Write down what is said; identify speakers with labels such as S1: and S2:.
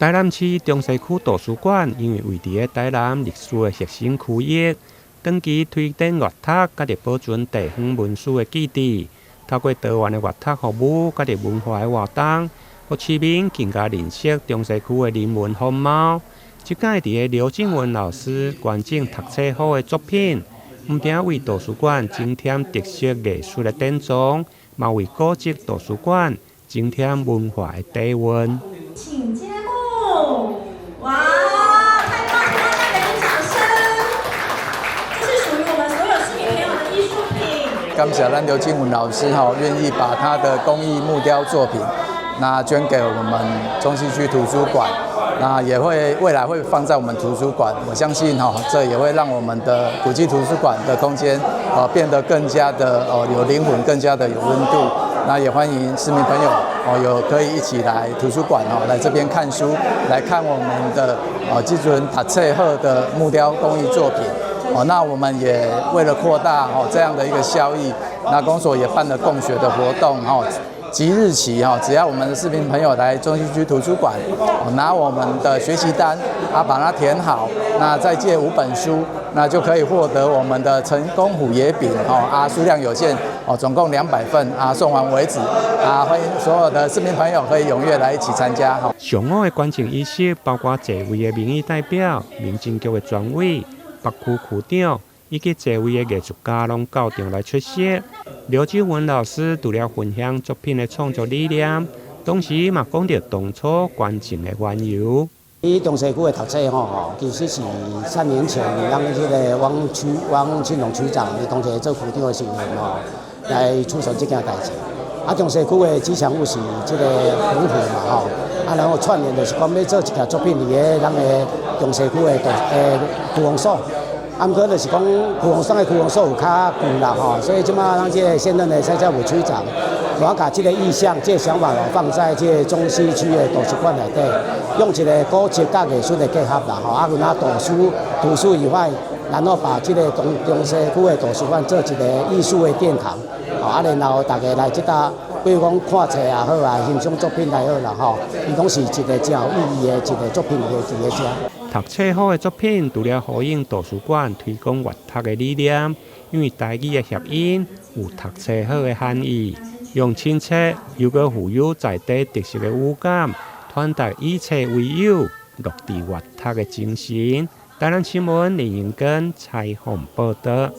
S1: 台南市中西區圖書館因為位佇咧台南歷史的核心區域，長期推展閱讀佮著保存地方文史的基地，透過多元的閱讀服務佮著文化的活動，予市民更加認識中西區的人文風貌。這擺佇咧劉靜文老師捐贈讀冊好的作品，毋但為圖書館增添特色藝術的典藏，嘛為古蹟圖書館增添文化的底蘊。
S2: 請揭幕！哇，太棒了！大家給點掌聲。這是屬於我們所有市民朋友的藝術品。
S3: 感謝咱劉靜文老師哈，願意把他的工藝木雕作品，那捐給我們中西區圖書館，那也會未來會放在我們圖書館。我相信哈，這也會讓我們的古蹟圖書館的空間哦變得更加的哦有靈魂，更加的有溫度。那也歡迎市民朋友哦，有可以一起來圖書館哦，來這邊看書，來看我們的哦這尊讀冊好的木雕工藝作品哦。那我們也為了擴大哦這樣的一個效益，那公所也辦了共學的活動哦。即日起哈，只要我們的市民朋友來中西區圖書館，拿我們的學習單啊，把它填好，那再借五本書，那就可以獲得我們的成功虎爺餅哦啊，數量有限哦，總共200份啊，送完為止啊，歡迎所有的市民朋友可以踴躍來一起參加哈。
S1: 上午的捐贈儀式包括濟位的民意代表、民政局的專委、北區區長以及濟位的藝術家攏到場來出席。劉靜文老師除了分享作品的創作理念，同時嘛講著當初捐贈的緣由。
S4: 佇中西區的讀冊吼，其實是3年前，咱這个汪區汪慶龍區長，伊當時做區長的時陣吼，來促成這件代誌。啊，中西區的吉祥物是這个龍虎嘛吼，啊，然後串聯就是講欲做一件作品佇咧咱的中西區的區公所。啊，毋過就是講區公所的區公所有較舊啦吼，所以這馬咱這个現任的蔡家武區長，我共這个意向、這个想法放在這个中西區的圖書館內底，用一个古蹟佮藝術的結合啦吼，啊，有那圖書圖書以外，然後把這个中西區的圖書館做一个藝術的殿堂，吼，啊，然後大家來這搭，比如講看冊也好啊，欣賞作品也好啦吼，伊攏是一个真有意義的一个作品佇咧遮。
S1: 讀冊好的作品，除了呼應圖書館推廣閱讀的理念，因為台語的諧音有讀冊好的含義，用親切又閣富有在地特色的語感，傳達以冊為友、樂佇閱讀的精神。台南新聞林英根採訪報導。